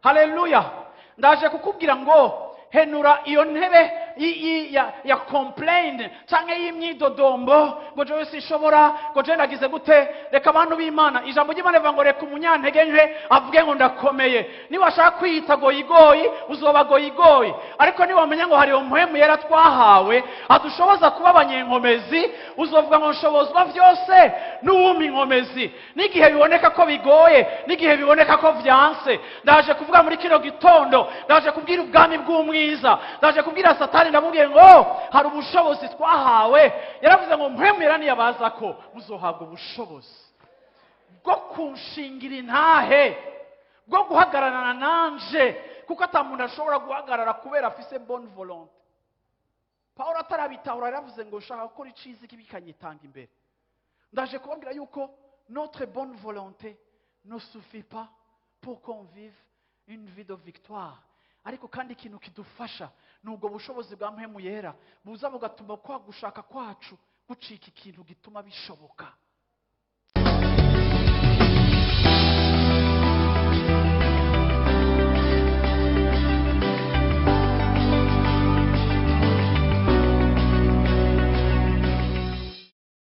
Haleluya! Ndaje kukubwira ngo henura iyo ntebe ya complain canke y'imyidodombo, ngo jewe sinshobora, ngo jewe nagize gute. Reka, abantu b'Imana, ijambo ry'Imana rivuga ngo reka umunyantege nke avuge ngo ndakomeye. Niwashaka kwiyita goyigoyi, uzoba goyigoyi. Ariko niwamenya ngo hari Mpwemu Yera twahawe adushoboza kuba abanyenkomezi, uzovuga ngo nshobozwa byose n'uwumpa inkomezi, n'igihe biboneka ko bigoye, n'igihe biboneka ko vyanse. Ndaje kuvuga muri kino gitondo, ndaje kubwira ubwami bw'umwiza, ndaje kubwira Satani, ndamubwiye ngo hari ubushobozi twahawe. Yaravuze ngo Mpwemu Yera niyabaza ko muzohabwa ubushobozi bwo kunshingira intahe, bwo guhagararana nanje, kuko ata muntu ashobora guhagarara kubera afise bonne volonté. Pawulo atarabitahura yaravuze ngo ushaka gukora iciza, ikibi kikanyitanga imbere. Ndaje kubabwira yuko notre bonne volonté ne suffit pas pour qu'on vive une vie de victoire. Ariko kandi ikintu kidufasha ni ubwo bushobozi bwa Mpwemu Yera buza bugatuma kwa gushaka kwacu gucika ikintu gituma bishoboka.